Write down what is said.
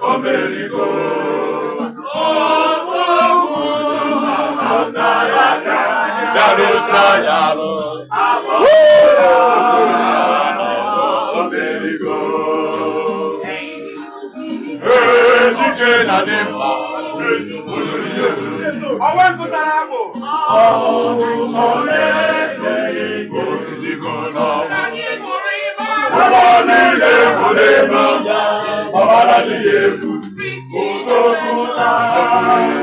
Omerigo. Omerigo. Ejike na dimma Jesu olórí. Ọwọ́ ń tara bò. Ọmọ nílé kò lè mọ, ọba láti yé kú, ògo kú náà.